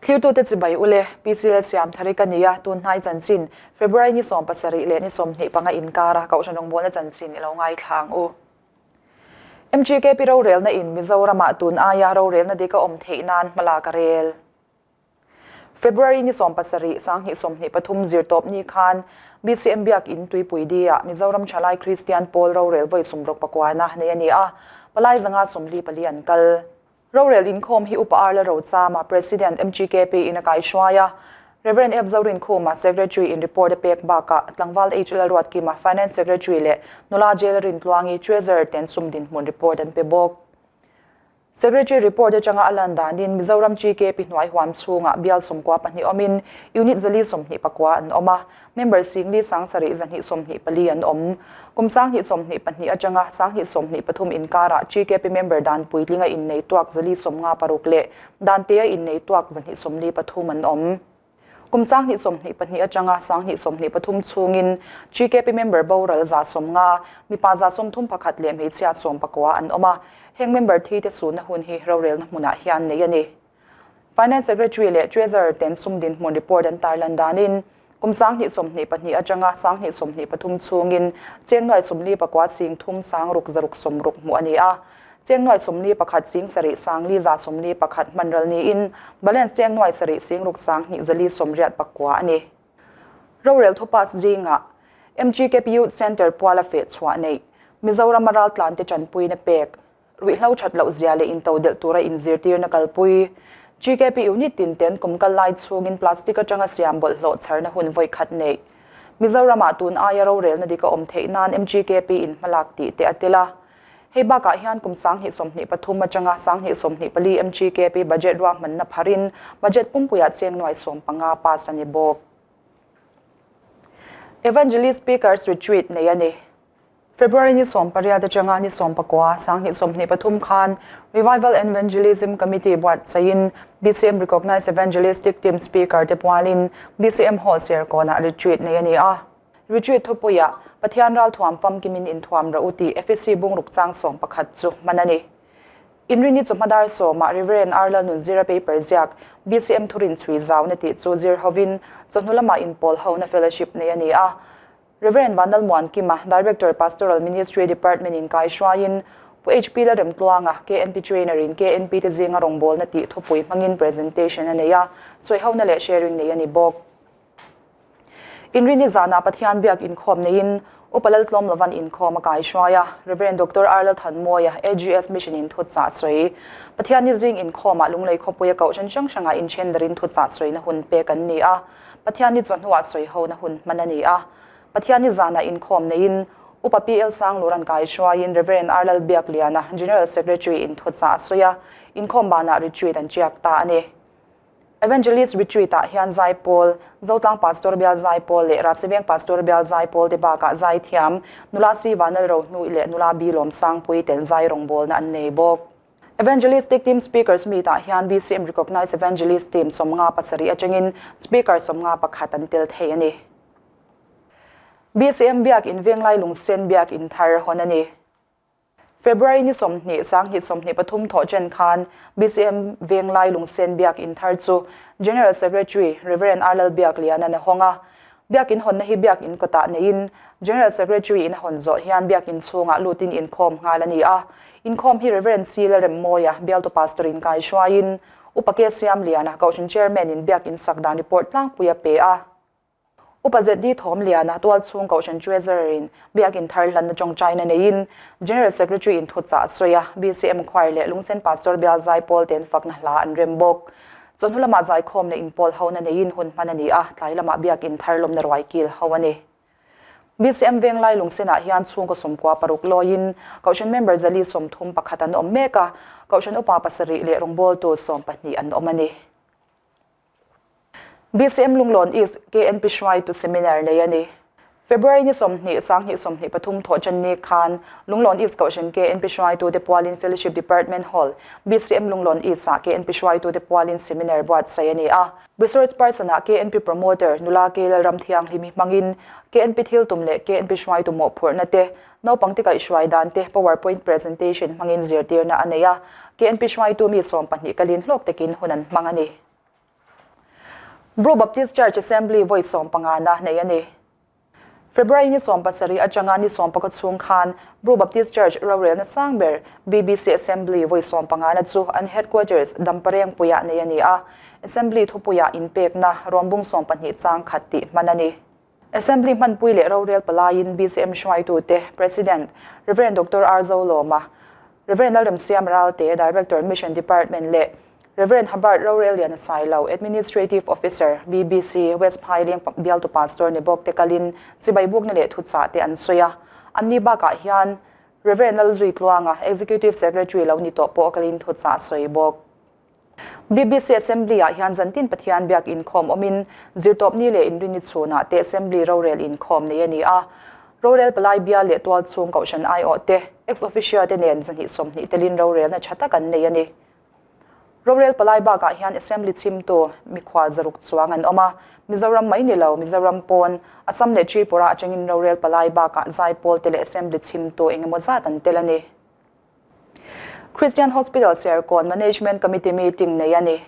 Thirtute chibai ule, PC Lalsiamthari ka ni a, tun hnai chanchin, February ni 17 leh ni 25 inkara Kohhran rawngbawlna chanchin i lo ngaithla ang u. MGKP rorelna in Mizoramah tun aia rorelna dik a awm theih nan hmalak a rel. February ni 17, 2023 zirtawp ni khan BCM Biakinn Tuipui Di-ah Mizoram Thalai Kristian Pawl rorel vawi sumrawk pakuana nei a ni a, palai zanga 44 an kal. Rorel inkhawm hi Upa Arla Rochama, President, MGKP in a kaihruai a, Rev. F Zorinkhuma, Secretary in report a pek bakah Tlangval H Lalruatkima, Finance Secretary leh Nula Jail Rintluangi, Treasurer ten sum dinhmun report an pe bawk. Secretary report atanga a lan danin Mizoram GKP hnuai huam chhungah bial 12 awmin Unit 424 an awm a, member singli 7 224 an awm. Kum 2022 atanga 2023 inkarah GKP member dan puitlinga innei tuak 456 leh dan tea innei tuak 273 an awm. Kum 2022 atanga 2023 chhungin GKP member boral 150, mipa 31 leh hmeichhia 19 an awm a. Heng member thi te sunna hun hi rorelna hmunah hian nei a ni. Finance Secretary leh Treasurer ten sum dinhmun report an tarlan danin kum 2022 atanga 2023 chhungin cheng nuai 44 sing thum sang ruk zaruk sawmruk hmuh a ni a. Cheng nuai 41 sing sarih sang li za 41 hman ral niin balance cheng nuai sarih sing ruk sang hnih zali sawmriat pakua a ni. Rorel thupas zingah MGKP Youth Centre puala feh chhuah neih, Mizoram a raltlan te tanpuina pek, ruihhlo that loh zia leh intodelh tura inzirtirna kalpui, GKP unit tin ten kum kal lai chhungin plastic atanga siam bawlhhlawh chharna hun vawi khat neih, Mizoramah tun aia rorelna dik a awm theih nan MGKP in hmalak tih te a tel a. Hei bakah hian kum 2023 atanga 2024 MGKP budget ruahmanna pharin budget pumpuiah cheng nuai 15 pass a ni bawk. Evangelist Speakers Retreat nei a ni. February ni 18 atanga ni 19, 2023 khan Revival and Evangelism Committee buatsaihin BCM Recognized Evangelistic Team Speaker te pualin BCM Hall Serkawnah retreat nei a ni a. Retreat thupuiah Pathian ral thuam famkimin inthuam rawh u tih Efesi bungruk chang 11 chu hman a ni. Inrini chu hmadar sawmah Rev. R Lalnunzira paper ziak BCM thurin chhui zauna tih chu zir hovin chawhnu lamah inpawl hona fellowship nei a ni a. Rev. Vanlal Muankima, Director Pastoral Ministry Department in kaihruaiin Pu HP Lalremtluanga, KNP Trainer in KNP te zinga rawngbawlna tih thupui hmangin presentation a nei a, sawihona leh sharing nei a ni bawk. Inrini zanah Pathian biak inkhawm neiin Upa Laltlawm Lovan inkhawm a kaihruai a, Rev. Doctor R Lalthanmawia, AGS Mission in thuchah sawi. Pathianni zing inkhawmah Lunglei khawpuia kohhran hrang hrangah inthendarin thuchah sawina hun pek an ni a, Pathianni chawhnuah sawihona hun hman a ni a. Pathianni zanah inkhawm neiin Upa PL Sangluran kaihruaiin Rev. R Lalbiakliana, General Secretary in thuchah a sawi a, inkhawm banah retreat an tiak ta a ni. Evangelist Retreat ah hian Zaipawl, Zotlang Pastor Bial Zaipawl leh Ratsiveng Pastor Bial Zaipawl te bakah zaithiam, nula Si Vanal Rohnui leh nula Bi Lawmsangpui ten zai rawngbawlna an nei bawk. Evangelistic Team Speakers Meet ah hian BCM Recognized Evangelist Team 57 atangin Speaker 51 an tel thei a ni. BCM Biak In Venglai Lungsen Biak In thar hawn a ni. February ni 20, 2023 thawh chen khan BCM Venglai Lungsen Biak In thar chu General Secretary Rev. R Lalbiakliana'n a hawng a. Biak In hawnna hi Biak In kawtah neiin General Secretary in a hawn zawh hian Biak In chhungah lutin inkhawm nghal a ni a. Inkhawm hi Rev. C Lalremmawia, Bialtu Pastor in kaihruaiin Upa K Siamliana, Kohhran Chairman in Biak In sak dan report tlangpui a pe a. Upa ZD Thawmliana tualchhung Kohhran Treasurer in Biak In thar hlanna tawngtaina neiin General Secretary in thuchah a sawi a, BCM Choir leh Lungsen Pastor Bial Zaipawl ten fakna hla an rem bawk. Chawhnu lamah zaikhawm leh inpawl hona neiin hun hman a ni a, tlai lamah Biak In thar lawmna ruai kil ho a ni. BCM Venglai Lungsenah hian chhungkaw 16 lawiin Kohhran member 431 an awm mek a, Kohhran upa 7 leh rawngbawltu 12 an awm a ni. BCM Lunglawn East KNP hruaitu seminar nei a ni. February ni 20, 2023 thawh ṭan ni khan Lunglawn East Kohhran KNP hruaitute pualin Fellowship Department Hall, BCM Lunglawn East-ah KNP hruaitute pualin seminar buatsaih a ni a. Resource person-ah KNP Promoter nula K Lalramthianghlimi hmangin KNP thiltum leh KNP hruaitu mawhphurhna te, naupangte kaihhruai dan te powerpoint presentation hmangin zirtirna a nei a. KNP hruaitu mi 12 kalin hlawk takin hun an hmang a ni. Bru Baptist Church Assembly vawi sawmpangana nei a ni. February ni 17 atanga ni 14 chhung khan Bru Baptist Church rorelna sang ber BBC Assembly vawi sawmpangana chu an headquarters Damparengpuiah nei a ni a, Assembly thupuiah inpekna rawnbung 12 chang khat tih hman a ni. Assembly hmanpui leh rorel palaiin BCM hruaitute President Rev. Doctor R. Zolawma, Rev. Lalremsiam Ralte, Director Mission Department leh Rev. Habart Rorelian Sailo, Administrative Officer, BBC, West Phaileng bialtu Pastor ni bawk te kalin chibai bukna leh thuchah te an sawi a. Anni bakah hian Rev. Lalzuitluanga, Executive Secretary lo ni tawh pawh kalin thuchah a sawi bawk. BBC Assembly-ah hian zantin Pathian biak inkhawm awmin zirtawpni leh inrinni chhunah te Assembly rorel inkhawm nei a ni a. Rorel palai bial leh tualchhung kohhran aiawh te, ex-officio te nen 120 telin rorelna tha tak an nei a ni. Rorel palai bakah hian Assembly chhimtu mikhual zaruk chuang an awm a, Mizoram mai ni lo, Mizoram pawn, Assam leh Tripura atangin rorel palai bakah zaipawl te leh Assembly chhimtu engemaw zat an tel a ni. Christian Hospital Serkawn Management Committee meeting nei a ni.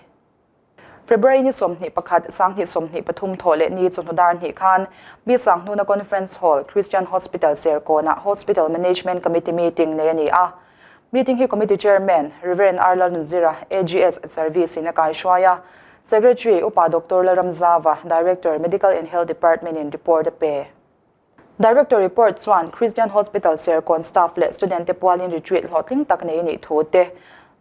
February ni 21, 2023 thawh leh ni chawhnu dar hnih khan Bisangnuna Conference Hall, Christian Hospital Serkawnah Hospital Management Committee meeting nei a ni a. Meeting hi Committee Chairman, Rev. R. Lalnunzira, AGS Service in a kaihruai a. Secretary, Upa Doctor Lalramzava, Director, Medical and Health Department in report a pe. Director report chuan Christian Hospital Serkawn staff leh student te pualin retreat hlawhtling tak nei a nih thu te,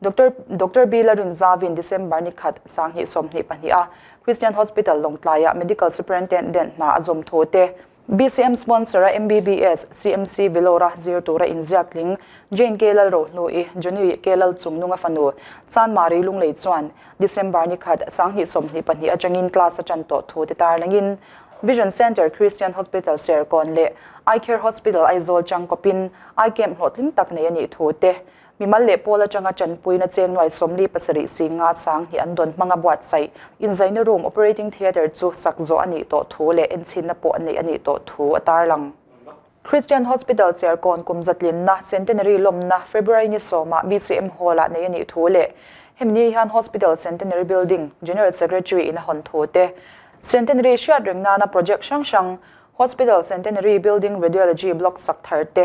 Doctor Doctor B Larinzavin December ni khat 2022 a Christian Hospital Lawngtlaiah Medical Superintendent hna a zawm thu te, BCM sponsor a MBBS CMC Vellore-a zir tura inziak tling Jane K Lalrohnu-i Johnny K Lalchungnunga fanu Chanmari Lunglei chuan December ni khat 2022 atangin class a tan tawh thu te tarlangin Vision Centre Christian Hospital Serkawn leh Eye Care Hospital Aizawl changkawpin eye camp hlawhtling tak nei a nih thu te, mimal leh pawl atanga tanpuina cheng nuai 47 singa sang hi an dawn hmanga buatsaih inzaina room operating theatre chu sak zawh a nih tawh thu leh enchhinna pawh a neih a nih tawh thu a tarlang. Christian Hospital Serkawn kum zatlinna Centenary lawmna February ni sawmah BCM Hall-ah nei a nih thu leh hemi ni hian Hospital Centenary Building General Secretary in a hawn thu te, Centenary hriat reng nana project hrang hrang Hospital Centenary Building Radiology Block sak thar te,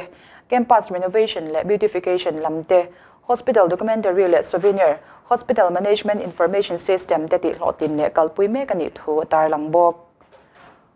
Campus Renovation leh Beautification lam te, Hospital Documentary leh Souvenir, Hospital Management Information System te tihhlawhtlin leh kalpui mek a nih thu a tarlang bawk.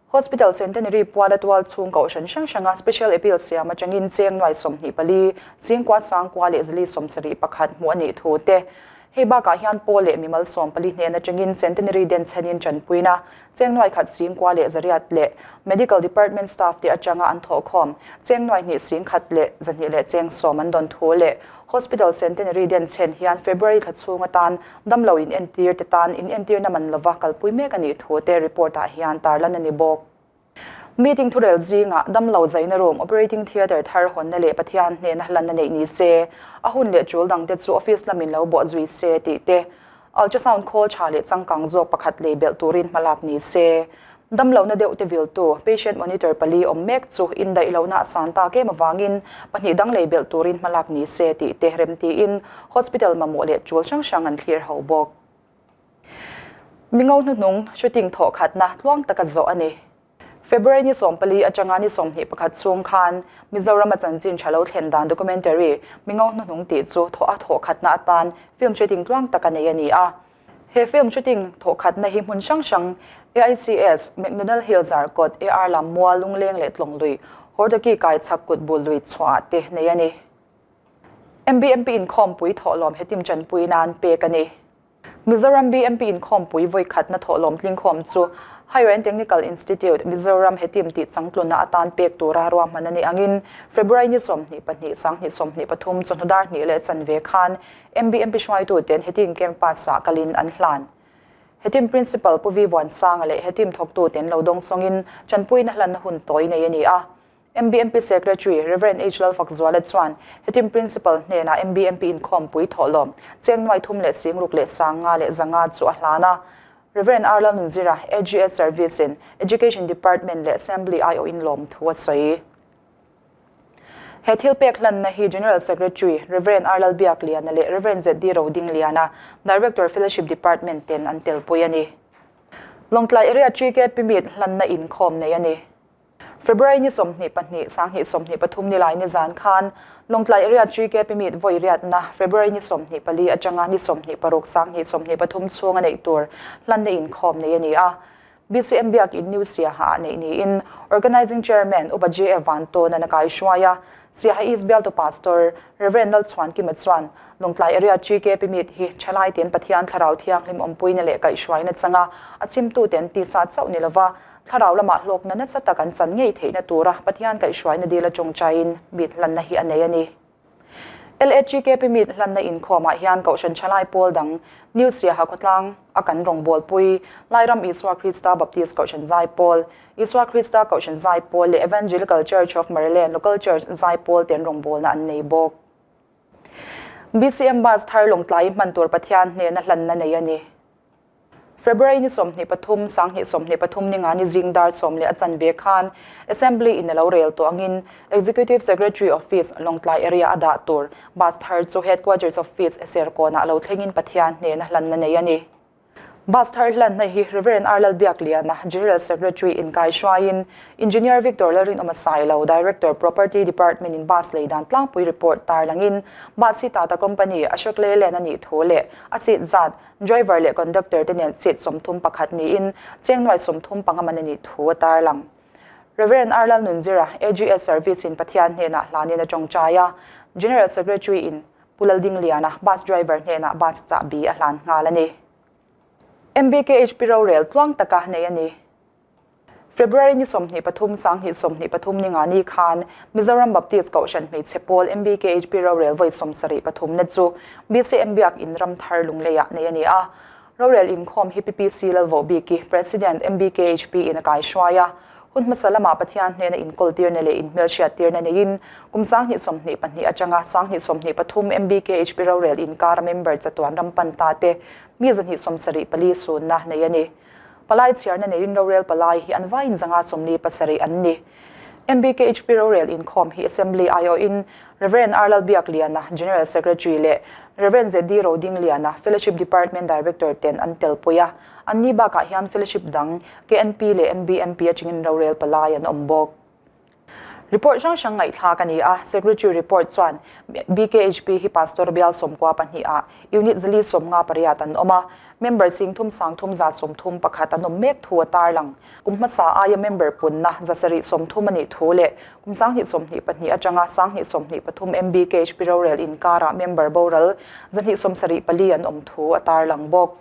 Hospital Centenary puala tual chhung kohhran hrang hranga Special Appeal siam atangin cheng nuai 24, chingkua sangkua leh zali 71 hmuh a nih thu te. Hei bakah hian pawl leh mimal 14 hnen atangin Centenary den chhenin tanpuina cheng nuai khat chingkua leh zariat leh Medical Department staff te atanga an thawhkhawm cheng nuai hnih chingkhat leh zahnih leh cheng sawm an dawn thu leh Hospital Centenary den chhen hian February thla chhung atan Damlo in entir te tan in entirna man lova kalpui mek a nih thu te report ah hian tarlan a ni bawk. Meeting thurel zingah damlo zaina room, operating theatre thar hawnna leh Pathian hnena hlanna neih ni se, a hun leh tul dang te chu office lamin lo bawh zui se tih te, ultrasound khawl tha leh changkang zawk pakhat lei belh turin hmalak ni se. Damlohna deuh te viltu, patient monitor pali awm mek chu indaih lohna a san tak em avangin pahnih dang lei belh turin hmalak ni se tih te remtiin hospital mamawh leh tul hrang hrang an thlir ho bawk. Mingo hnuhnung shooting thawh khatna tluang taka zawh a ni. February ni 14 atanga ni 21 chhung khan Mizorama chanchin tha lo thlen dan documentary Mingo hnuhnung tih chu thawh a thawh khatna atan film shooting tluang taka nei a ni a. He film shooting thawhkhatna hi hmun hrang hrang, AICS, McDonald Hill Zarkawt, AR lam mual Lungleng leh Tlawng lui, Hordaki kai chhak kut bul lui chhuah te nei a ni. MBMP inkhawmpui thawhlawm hetim tanpui nan pek a ni. Mizoram BMP inkhawmpui vawikhatna thawhlawm tlingkhawm chu Higher and Technical Institute, Mizoram hetim tih changtlunna atan pek tura ruahman a nih angin February ni 22, 2023 chawhnu dar hnih leh chanve khan MBMP hruaituten hetim campus-ah kalin an hlan. Hetim Principal Pu Vi Vuansanga leh hetim thawktuten lo dawng sawngin tanpuina hlanna hun tawi nei a ni a. MBMP Secretary Rev. H. Lalfakzuala chuan hetim Principal hnenah MBMP inkhawmpui thawhlawm cheng nuai thum leh singruk leh sanga leh zanga chu a hlan a. Rev. R. Lalnunzira, AGS Service-in Education Department leh Assembly aiawhin lawmthu a sawi. He thil pek hlanna hi General Secretary, Rev. R. Lalbiakliana leh Rev. ZD Rodingliana, Director Fellowship Department ten an telpui a ni. Lawngtlai Area GKP Meet hlanna inkhawm nei a ni. February ni 22, 2023 nilai nizan khan Lawngtlai Area GKP Meet vawi riatna February ni 24 atanga ni 26, 2023 chhunga neih tur hlanna inkhawm nei a ni a. BCM Biakin New Siaha ah neih niin Organising Chairman Upa JF Vantawnan a kaihruai a. Siaha East Bialtu Pastor Rev. Lalchhuankima chuan Lawngtlai Area GKP Meet hi thalai ten Pathian Thlarau Thianghlim awmpuina leh kaihhruaina changa a chimtute an tisa chauh ni lova thlarau lamah hlawkna nasa tak an chan ngei theihna tura Pathian kaihhruaina dil atawngtaiin meet hlanna hi a nei a ni. LAGKP meet hlanna inkhawmah hian Kohhran Thalai pawl dang New Siaha khawtlang a kan rawngbawlpui Lairam Isua Krista Baptist Kohhran Zaipawl, Isua Krista Kohhran Zaipawl leh Evangelical Church of Maryland Local Church Zaipawl ten rawngbawlna an nei bawk. BCM Bus thar Lawngtlai hman tur Pathian hnena hlanna nei a ni. February ni 23, 2023 ni nga ni zing dar 10:15 khan Assembly in a lo rel tawh angin Executive Secretary Office, Lawngtlai Area a dah tur bus thar chu Headquarters Office Serkawnah lo thlengin Pathian hnena hlanna nei a ni. Bus thar hlanna hi Rev. R. Lalbiakliana, General Secretary in kaihruaiin Engineer Victor Lalrinawma Sailo, Director, Property Department in bus lei dan tlangpui report tarlangin bus hi Tata Company, Ashok Leyland a nih thu leh a seat zat Driver leh conductor te nen seat 31 niin cheng nuai 35 man a nih thu a tarlang. Rev. R. Lalnunzira, AGS Service in Pathian hnenah hlanin a tawngtai a, General Secretary in Pu Laldingliana, bus driver hnenah bus chahbi a hlan nghal a ni. MBKHP rorel tluang taka nei a ni. February ni 23, 2023 ni nga ni khan Mizoram Baptist Kohhran Hmeichhe Pawl MBKHP rorel vawi 73 na chu BCM Biak In Ramthar Lungleiah nei a ni a. Rorel inkhawm hi PPC Lalvawh Biki, President, MBKHP in a kaihruai a. Hun hmasa lamah Pathian hnena inkawltirna leh inhmelhriattirna neiin kum 2022 atanga 2023 MBKHP rorel inkara member chatuan ram pan ta te mi 274 sunna nei a ni. Palai chhiarna neiin rorel palai hi an vaiin zanga 47 an ni. MBKHP rorel inkhawm hi Assembly aiawhin Rev. R. Lalbiakliana, General Secretary leh Rev. ZD Rodingliana, Fellowship Department Director ten an telpui a. Anni bakah hian Fellowship dang KNP leh MBMP atangin rorel palai an awm bawk. Report hrang hrang ngaihthlak a ni a, Secretary report chuan BKHP hi Pastor bial sawmkua pahniha Unit zali sawmnga pariat an awm a, member singthum sangthum za 31 an awm mek thu a tarlang. Kum hmasa aia member punna 730 a nih thu leh kum 2022 atanga 2023 MBKHP rorel inkarah member boral 274 an awm thu a tarlang bawk.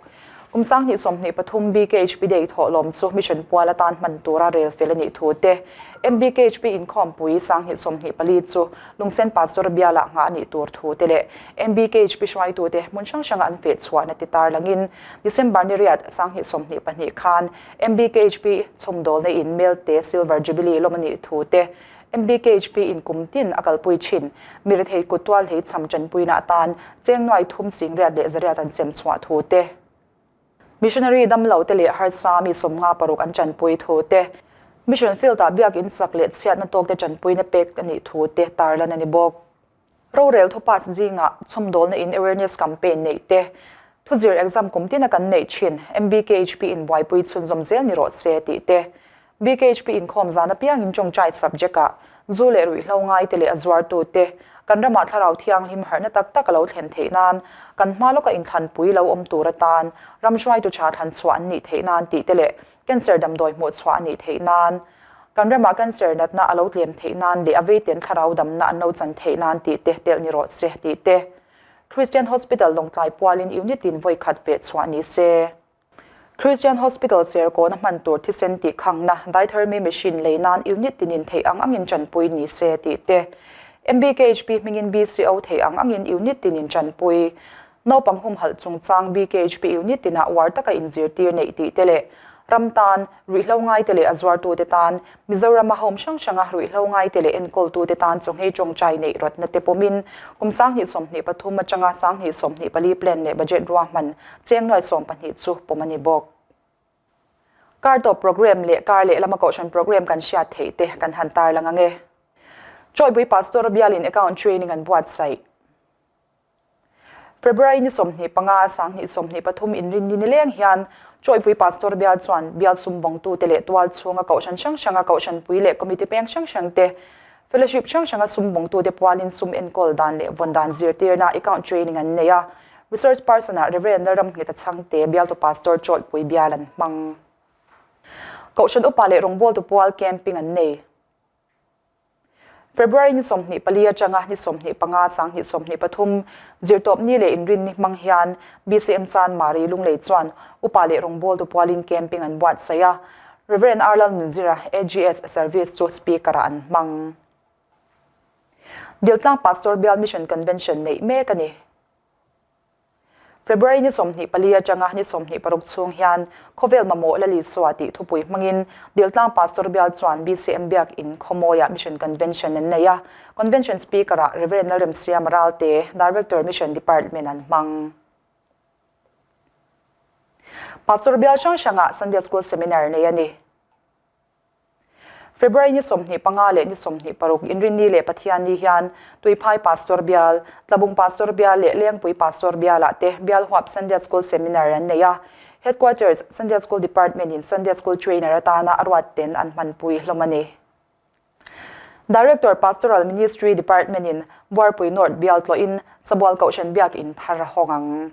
Kum 2023 BKHP Day thawhlawm chu Mission pual atan hman tura rel fel a nih thu te, MBKHP inkhawmpui 2024 chu Lungsen Pastor bialah nghah a nih tur thu te leh MBKHP hruaitute hmun hrang hranga an feh chhuahna ti tarlangin December ni riat 2022 khan MBKHP chhawmdawlna in Melte Silver Jubilee lawm a nih thu te, MBKHP in kum tin a kalpui thin. Mi rethei kut tual hlei cham tanpuina atan cheng nuai thum ching riat leh zariat an chem chhuah thu te, Missionary damlo te leh harsa mi 56 an tanpui thu te, Mission field ah biak in sak leh chhiatna tawk te tanpuina pek a nih thu te tarlan a ni bawk. Rorel thupat zingah chhawmdawlna in awareness campaign neih te, thuzir exam kum tina kan neih thin MBKHP in buaipui chhunzawm zel ni rawh se tih te, BKHP inkhawm zan apiangin tawngtai subject ah zu leh ruihhlo ngai te leh a zuartu te kan ramah thlarau thianghlim harhna tak tak a lo thlen theih nan, kan hma lawka inthlanpui lo awm tur atan ram hruaitu tha thlan chhuah an nih theih nan tih te leh Cancer damdawi hmuh chhuah a nih theih nan, kan ramah cancer natna a lo tlem theih nan leh a veiten thlarau damna an lo chan theih nan tih te telh ni rawh se tih te. Christian Hospital Lawngtlai pualin unit in vawi khat veh chhuah ni se. Christian Hospital Serkawna hman tur thisen tih khangna diathermy machine lei nan unit tinin theih ang angin tanpui ni se tih te. MBKHP hmingin BCO theih ang angin unit tinin tanpui. Naupang humhalh chungchang BKHP unit tinah uar taka inzirtir neih tih te leh ram tan, ruihhlo ngaite leh a zuartute tan, Mizorama home hrang hranga ruihhlo ngaite leh enkawltute tan chawnghei tawngtai neih rawtna te pawmin kum 2023 atanga 2024 plan leh budget ruahman cheng nuai 12 chu pawm a ni bawk. Kar tawp programme leh kar lehlama kohhran programme kan hriat theih te kan han tarlang ang e. Chawibui Pastor bialin account training an buatsaih. February ni 25, 2023 inrinni nileng hian Chawipui Pastor Bial chuan bial sum vawngtute leh tual chhunga kohhran hrang hranga kohhranpui leh committee peng hrang hrangte Fellowship hrang hranga sum vawngtute pualin sum enkawl dan leh vawn dan zirtirna account training an nei a. Resource person-ah Rev. Lalramngheta Chhangte bialtu Pastor Chawlhpui bial an hmang. Kohhran upa leh rawngbawltu pual camping an nei. February ni 24 atanga ni 25 2023 zirtawpni leh inrinni hmang hian BCM Chanmari Lunglei chuan upa leh rawngbawltu pualin camping an buatsaih a. Rev. R. Lalnunzira, AGS Service chu Speaker-ah an hmang. Diltlang Pastor Bial Mission Convention neih mek a ni. February ni 24 atanga ni 26 chhung hian Khawvel mamawh la Lisua tih thupui hmangin Diltlang Pastor Bial chuan BCM Biakin Khawmawiah Mission Convention an nei a. Convention Speaker-ah Rev. Lalremsiama Ralte, Director Mission Department an hmang. Pastor Bial hrang hrangah Sunday School Seminar nei a ni. February ni 25 leh ni 26 Inrinni leh Pathianni hian Tuiphai Pastor Bial, Tlabung Pastor Bial leh Lengpui Pastor Bialah te Bial huap Sunday School Seminar an nei a. Headquarters Sunday School Department in Sunday School Trainer atana a ruat ten an hmanpui hlawm a ni. Director Pastoral Ministry Department in Buarpui North Bial tlawhin Sabual Kohhran Biak In thar a hawng ang.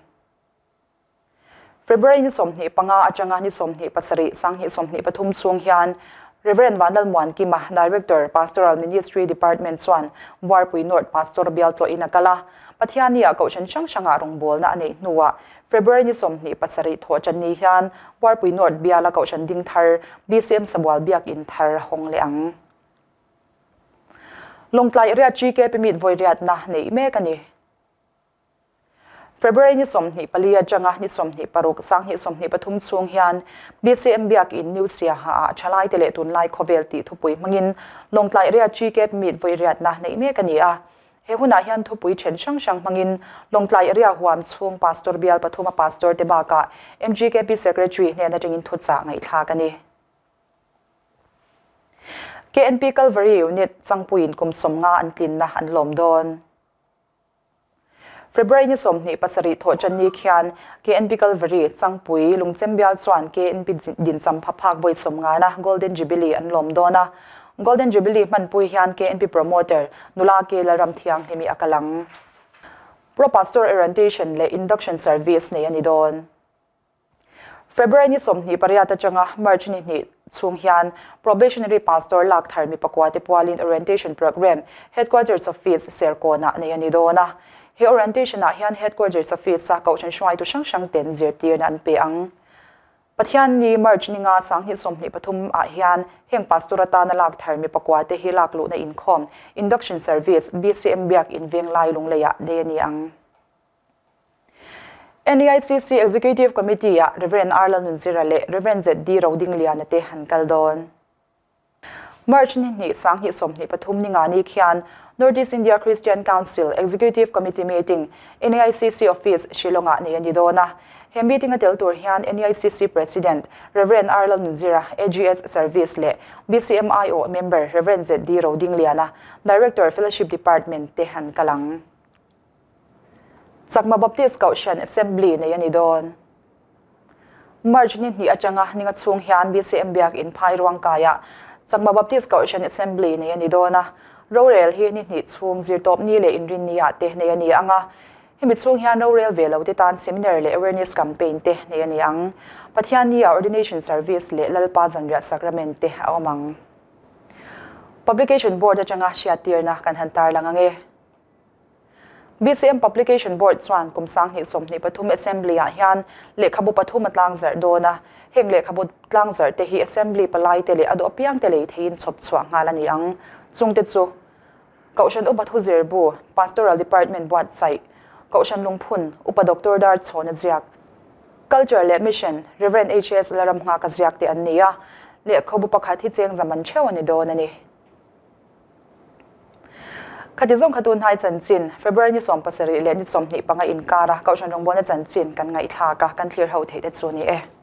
February ni 25 atanga ni 27 2023 chhung hian Rev. Vanlalmuan Kima, Director, Pastoral Ministry Department chuan Buarpui North Pastor bial tlawhin a kal a. Pathianni-ah kohhran hrang hrangah rawngbawlna a neih hnuah February ni 27 thawhṭan ni hian Buarpui North biala kohhran ding thar BCM Sabual Biakin thar a hawng leh ang. Lawngtlai area GKP Meet vawi riatna neih mek a ni. February ni 24 atanga ni 26 2023 chhung hian BCM Biakin New Siaha ah thalaite leh tunlai khawvel tih thupui hmangin Lawngtlai area GKP Meet vawi riatna neih mek a ni a. He hunah hian thupui then hrang hrang hmangin Lawngtlai area huam chhung Pastor bial pathuma Pastor te bakah MGKP Secretary hnen atangin thuchah ngaihthlak a ni. KNP Calvary Unit changpuiin kum 50 an tlinna an lawm dawn. February ni 27 thawhṭanni khian KNP Calvary Changpui Lungchem bial chuan KNP dincham pha phak vawi 50na Golden Jubilee an lawm dawn a. Golden Jubilee hmanpui hian KNP Promoter nula K Lalramthianghlimi a kal ang. Pro Pastor Orientation leh Induction Service nei a ni dawn. February ni 28 atanga March ni hnih chhung hian Probationary Pastor lak thar mi pakua te pualin Orientation Programme Headquarters Office Serkawnah nei a ni dawn a. He Orientation ah hian Headquarters Office a kohhran hruaitu hrang hrang ten zirtirna an pe ang. Pathianni March ni nga 2023 ah hian heng Pastor atana lak thar mi pakua te hi lak luhna inkhawm Induction Service BCM Biak In Venglai Lungleiah nei a ni ang. NEICC Executive Committee-ah Rev. R. Lalnunzira leh Rev. ZD Rodingliana te an kal dawn. March ni hnih 2023 ni nga ni khian North East India Christian Council Executive Committee Meeting NEICC Office, Shillong-ah nei a ni dawn a. He meeting a tel tur hian NEICC President Rev. R. Lalnunzira, AGS Service leh BCMIO Member Rev. ZD Rodingliana, Director Fellowship Department te an kal ang. Chakma Baptist Kohhran Assembly nei a ni dawn. March ni hnih atanga ninga chhung hian BCM Biak In phai ruang kaiah Chakma Baptist Kohhran Assembly nei a ni dawn a. Rorel hi ni hnih chhung zirtawp ni leh inrinni ah te nei a ni ang a. Hemi chhung hian rorel ve lo te tan seminar leh awareness campaign te nei a ni ang. Pathianni ah Ordination Service leh Lalpa Zanriah Sacrament te a awm ang. Publication Board atanga hriattirna kan han tarlang ang e. BCM Publication Board chuan kum 2023 Assembly-ah hian lehkhabu pathum a tlangzarh dawn a, heng lehkhabu tlangzarh te hi Assembly palai te leh a duh apiang te lei theiin chhawp chhuah nghal a ni ang. Chungte chu Kohhran Upa Thuzirbu, Pastoral Department buatsaih, Kohhran Lungphun, Upa Doctor Darchhawna ziak, Culture leh Mission, Rev. HS Laramnghaka ziak te an ni a, lehkhabu pakhat hi cheng zaman theuh a ni dawn a ni. Khati zawng kha tunhnai chanchin, February ni 17 leh ni 25 inkara Kohhran rawngbawlna chanchin kan ngaihthlak a, kan thlir ho theih te chu a ni e.